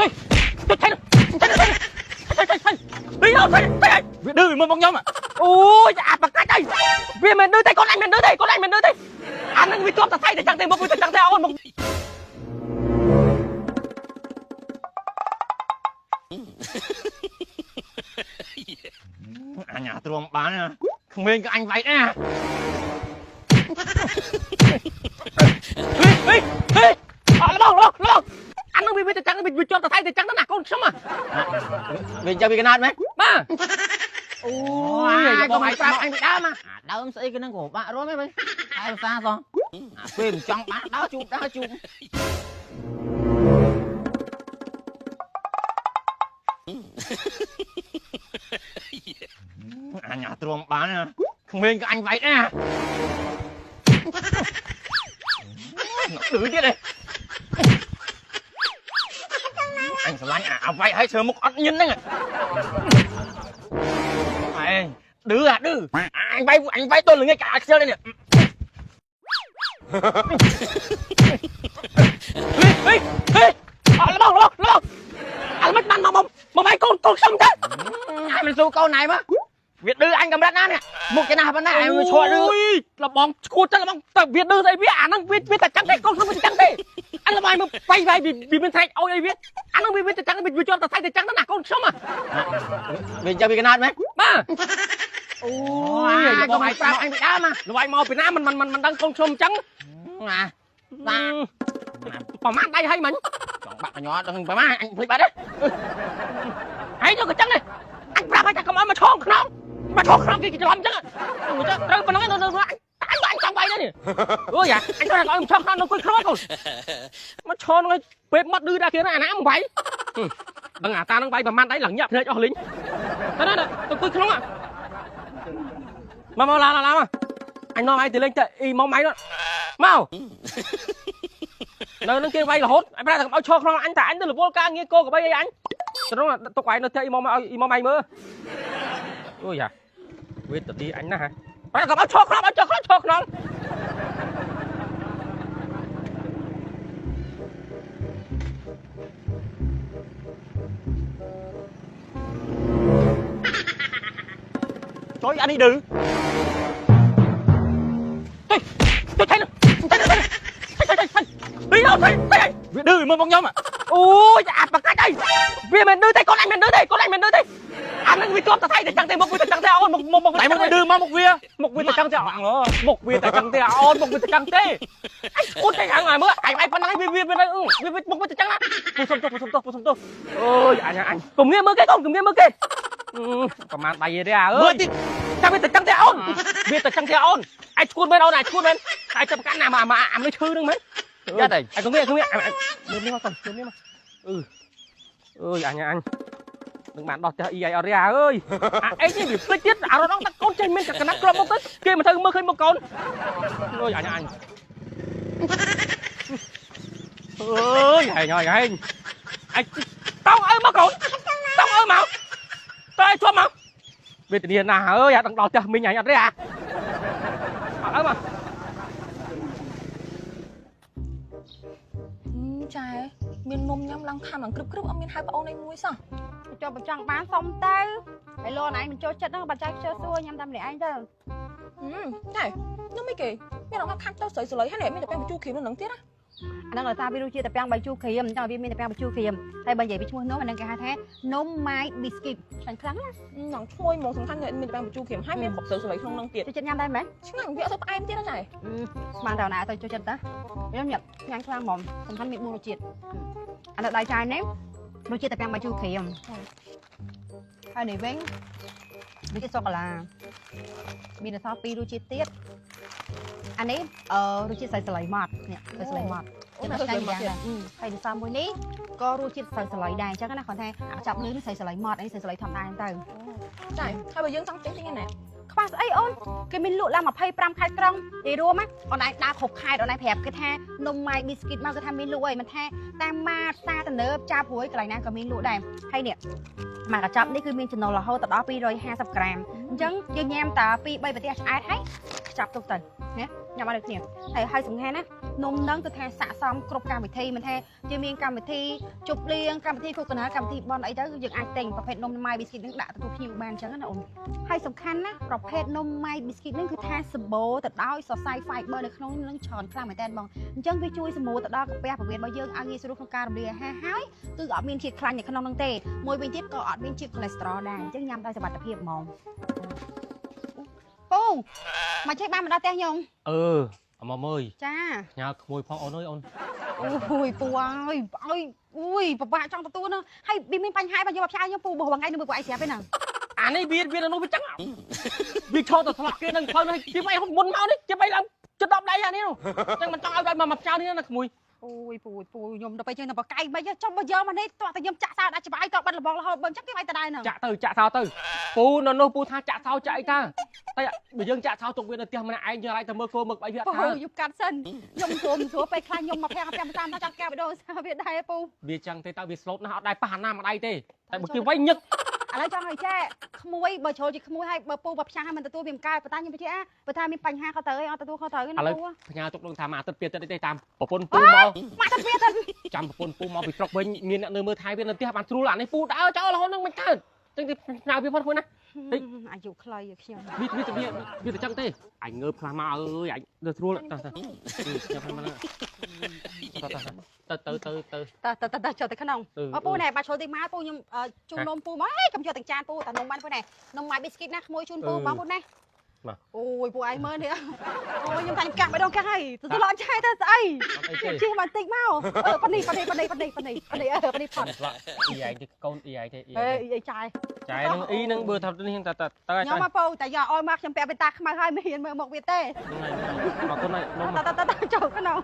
ទៅថៃថៃថៃថៃថៃថៃនេះថៃថៃវាឌឺមើលមកខ្ញុំអូយអាបកាច់អីវាមិនឌឺទេកូនអញមិនឌឺទេកូនអញមិនឌឺទេអានឹងវាជាប់តែថៃតែចឹងទេមកវាតែចឹងទេអូនមកអញអាទ្រាំបានក្មេងក៏អញវាយដែរហេហេអត់លបងលបងអានឹងវាតែចឹងវាជាប់តែថៃតែចឹងណាកូនខ្ញុំ វាចឹងវាកណាត់មែន បាទ អូយក៏មិនប្រាប់អញពីដើមអាដើមស្អីគេនឹងក៏បាក់រួមហីវិញហើយភាសាសោះអាពេលមិនចង់បាក់ដើរជួបដើរជួប អញអាទ្រាំបានក្មេងក៏អញវាយដែរឌឺទៀតឯងអញស្រឡាញ់អាវាយឲ្យឈើមុខអត់ញិនហ្នឹងឯងឌឺអាឌឺអញវាយអញវាយទល់ល្ងាចកាខ្ជិលនេះហេហេអត់លបងលបងលបងអត់មិនបានមកមកវាយកូនកូនខ្ញុំទៅ ឯងមិនស៊ូកូនឯងមកវាឌឺអញកម្រិតណានេះមុខចំណាស់ប៉ុណ្ណាឯងវាឈ្មោះឌឺ លបងឈួតចឹងលបងតែវាឌឺស្អីវាអាហ្នឹងវាតែចឹងទេកូនខ្ញុំវាតែចឹងទេអាលបងមកវាយវាយវាមានស្រែកអុយអីវាអាហ្នឹងវាតែចឹងវាជាប់តែថៃតែចឹងណាកូនខ្ញុំ វាចឹងវាកណាត់មែន បាទអូ អូ យ យក៏មិនប្រាប់អញពីដើម លបងមកពីណាមិនមិនមិនដឹងកូនខ្ញុំចឹង អា បាទប្រហែលដៃឲ្យមិញ ចង់បាក់កញ្ញត់ដឹងប្រហែលអញភ្លេចបាត់ ហើយទៅក៏ចឹងដែរអញប្រាប់ឲ្យថាកុំឲ្យមកឆងខ្នងមកឆងខ្នងគេច្រឡំចឹងត្រូវប៉ុណ្ណឹងទៅអញអញចង់វាយដែរនេះអូយអញត្រូវឲ្យមកឆងខ្នងនៅគុយខ្នងកូនមកឆងហ្នឹងពេលមាត់ឌឺដល់គេណាអាណាមកវាយដឹងអាតានឹងវាយប្រហែលដៃឡើងញាក់ភ្នែកអស់លីងទៅណាទៅគុយខ្នងមកមកឡាឡាឡាមកអញនាំឯងទៅលេងទៅអ៊ីមកម៉ៃនោះមកនៅនឹងគេវាយរហូតអញប្រាប់ថាកុំឲ្យឈរខ្នងអញតែអញទៅរវល់ការងារគោក្របីអីអញត្រង់ទុកឯងនៅផ្ទះអ៊ីមកឲ្យអ៊ីមកម៉ៃមើលអូយ៉ាវេទនីអញណាស់ហ่ะប្រាប់កុំឲ្យឈរខ្នងឲ្យឈរខ្នងឈរខ្នង ចុយអានេះឌឺ ទៅថៃនោះថៃថៃថៃថៃថៃនេះថៃថៃ វាឌឺមើលមកខ្ញុំ អូយអាបកាច់អីវាមិនឌឺទេកូនអញមិនឌឺទេកូនអញមិនឌឺទេអានឹងវាជាប់តែថៃតែចឹងទេមកវាតែចឹងទេអូនមកមក តែមកឌឺមកមុខវា មកវាតែចឹងទេមុខវាតែចឹងទេអូនមុខវាតែចឹងទេអញឈួតតែខាងមើលអញអញប៉ុណ្ណឹងវាវាវាវាមុខវាតែចឹងណាពូសុំទោសពូសុំទោសពូសុំទោសអូយអញអញកុំងាកមើលគេកូនកុំងាកមើលគេប្រហែលដៃទេអើយ មើលតិច ចាំវាតែចឹងទេអូនវាតែចឹងទេអូនអញឈួតមែនអូនអញឈួតមែនអញចាប់កាន់ណាមកអាមនុស្សឈឺនឹងមែន យ៉ាតែ អញកុំងាកកុំងាកមើលនេះមកកូនមើលនេះមកអឺអើយអញអញនឹងបានដោះផ្ទះអ៊ីអីអត់ទេអើយអាអីនេះវាភ្លេចទៀតអារត់តាកូនចេះមានកណាត់ក្របមុខទៅគេមិនទៅមើលឃើញមុខកូនអើយអញអញអើយហែងហើយហែងអញតោងអើមកកូនតោងអើមកតើឲ្យជាប់មកវេទនាណាស់អើយអាដល់ផ្ទះមីងអញអត់ទេអាអត់អើមក ចែមាននំញ៉ាំឡើងខាំឡើងក្រឹបក្រឹបអត់មានហៅប្អូនអីមួយសោះ ចុះបើចង់បានសុំទៅហើយលោកឯងមិនចូលចិត្តហ្នឹងបើចៃខ្ជិលសួរញ៉ាំតាមម្នាក់ឯងទៅ ចែនំអីគេមានអារម្មណ៍ថាខាំទៅស្រីស្លៃហើយនេះមានតែពាំងបញ្ជូរគ្រីមនៅនឹងទៀតណា អាហ្នឹងដោយសារវារសជាតិតែពាំងបាយជូរគ្រាមចង់ឲ្យវាមានតែពាំងបាយជូរគ្រាមហើយបើនិយាយពីឈ្មោះនំអាហ្នឹងគេហៅថានំម៉ាយប៊ីស្គីតឆ្ងាញ់ខ្លាំងណាស់ នឹងឈ្ងុយហ្មងសំខាន់មានតែពាំងបញ្ជូរគ្រាមហើយមានគ្រប់ស្រីស្លៃក្នុងនឹងទៀត ចូលចិត្តញ៉ាំដែរមែន ឆ្ងាញ់វាអត់សូវផ្អែមទៀតណាចែ ស្មានតែណាទៅចូលចិត្តតាខ្ញុំញ៉ាំឆ្ងាញ់ខ្លាំងហ្មងសំខាន់មាន4រសជាតិអានៅដៃចាយនេះរសជាតិតែពាំងបាយជូរគ្រាមហើយនេះវិញរសជាតិសូកូឡាមានអសល់2រសជាតិទៀតអានេះអឺរសជាតិស្លៃស្លៃម៉ត់នេះស្លៃស្លៃម៉ត់ អូនស្លៃមកទៀត ហើយដោយសារមួយនេះក៏រសជាតិស្លៃស្លៃដែរអញ្ចឹងណាគ្រាន់តែអាចាប់លឿនស្លៃស្លៃម៉ត់អីស្លៃស្លៃធម្មតាហ្នឹងទៅ ចែហើយបើយើងចង់ចេញទិញឯណា ខ្វះស្អីអូនគេមានលក់ឡើង25ខេត្តក្រុងនិយាយរួមណាអូនឯងដើរគ្រប់ខេត្តអូនឯងប្រាប់គេថានំម៉ាយប៊ីស្គីតមកគេថាមានលក់អីមិនថាតាមម៉ាតផ្សារទំនើបចាប់ព្រួយកន្លែងណាក៏មានលក់ដែរហើយនេះមកកញ្ចប់នេះគឺមានចំណូលរហូតដល់250ក្រាមអញ្ចឹងយើងញ៉ាំតា2 3ប្រទេសឆ្អែតហើយខ្ចប់ទុកទៅណាញ៉ាំអត់ដូចគ្នាហើយហើយសំខាន់ណា នំហ្នឹងគឺថាស័ក្តិសមគ្រប់កម្មវិធីមិនថាជាមានកម្មវិធីជប់លៀងកម្មវិធីខួបកណ្ដាលកម្មវិធីបន់អីទៅយើងអាចទិញប្រភេទនំម៉ាយប៊ីស្គីតហ្នឹងដាក់ទទួលភ្ញៀវបានអញ្ចឹងណាអូនហើយសំខាន់ណាប្រភេទនំម៉ាយប៊ីស្គីតហ្នឹងគឺថាសម្បូរទៅដោយសរសៃ fiber នៅក្នុងហ្នឹងច្រើនខ្លាំងមែនតើបងអញ្ចឹងវាជួយសម្រួលទៅដល់កាពះពោះវៀនរបស់យើងឲ្យងាយស្រួលក្នុងការរំលាយអាហារហើយគឺអត់មានជាតិខ្លាញ់នៅក្នុងហ្នឹងទេមួយវិញទៀតក៏អត់មានជាតិ cholesterol ដែរអញ្ចឹងញ៉ាំដោយសុវត្ថិភាពហ្មងពូមកចេះបានមកដល់ផ្ទះខ្ញុំ អឺអមមើយ ចា ផ្ញើក្មួយផងអូនអើយអូន អូយពូអើយអើយអូយពិបាកចង់ទទួលហ្នឹងហើយវាមានបញ្ហាបើយកមកផ្សាយខ្ញុំពូបើថ្ងៃនេះមើលពួកឯងស្រាប់ទេហ្នឹង អានេះវាវានៅនោះវាចឹងវាឈរទៅស្លាប់គេនឹងផ្លូវនេះជិះអីមុនមកនេះជិះអីឡើងជិត10ដៃអានេះនោះចឹងមិនចង់ឲ្យឲ្យមកផ្ញើនេះណាក្មួយ អូយពូពូខ្ញុំដល់ពេលចឹងទៅបកែមិនចុះបើយកមកនេះតោះតែខ្ញុំចាក់សោដាក់ច្បាយតបិទលបងរហូតបើចឹងគេឲ្យតដែរហ្នឹង ចាក់ទៅចាក់សោទៅពូនៅនោះពូថាចាក់សោចាក់អីតាតែបើយើងចាក់សោទុកវានៅផ្ទះម្នាក់ឯងយើងឲ្យទៅមើលគោមើលក្បីវាអត់ ពូ ថា ខ្ញុំកាត់សិនខ្ញុំស្រួលមិនស្រួលពេលខ្លះខ្ញុំមកភាំងភាំងតាមចង់កែបដូរសារវាដែរពូ វាចឹងទេតើវាស្លូតណាស់អត់ដែរប៉ះអាណាមួយដៃទេតែបើគេវាយញឹក ឥឡូវចង់ឲ្យចេះក្មួយបើជ្រុលជាក្មួយហើយបើពូបើផ្សាយឲ្យមិនទទួលវាមិនកើតប៉ុន្តែខ្ញុំបញ្ជាក់បើថាមានបញ្ហាខុសត្រូវអីអត់ទទួលខុសត្រូវណាពូ ផ្ញើទុកនឹងថាមួយអាទិត្យពីរអាទិត្យទេតាមប្រពន្ធពូមក មកទៅវាទៅ ចាំប្រពន្ធពូមកពីស្រុកវិញមានអ្នកនៅមើលថែវានៅផ្ទះបានស្រួលអានេះពូដើរចោលរហូតនឹងមិនកើតចឹងទេផ្ញើវាផងខ្លួនណា អាយុខ្លីខ្ញុំ វាវាវាវាទៅចឹងទេអញងើបខ្លះមកអើយអញទៅស្រួលតោះតោះខ្ញុំមកទៅទៅទៅទៅ តើតើតើចូលទៅក្នុង អពូណែបាជ្រុលទីមកពូខ្ញុំជូននំពូមកហេកុំយកទាំងចានពូតែនំបានពូណែនំម៉ាយប៊ីស្គីតណាក្មួយជូនពូបងពូណែអូយពូឯងមើលនេះអូយខ្ញុំថាខ្ញុំកាក់ម្ដងកាក់ហើយទទួលអត់ឆែទៅស្អី អីទេ ជិះមកតិចមកអឺប៉នេះប៉នេះប៉នេះប៉នេះប៉នេះប៉នេះអឺប៉នេះផុត ស្លាក់អ៊ីឯងទេកូនអ៊ីឯងទេអ៊ី អេអីចាយ ចែនឹងអ៊ីនឹងបើថានេះតើតើតើ ខ្ញុំមកពូតែយកឲ្យមកខ្ញុំពាក់បេតាខ្មៅហើយមិនហ៊ានមើលមុខវាទេ អរគុណហើយ តើតើតើចូលក្នុង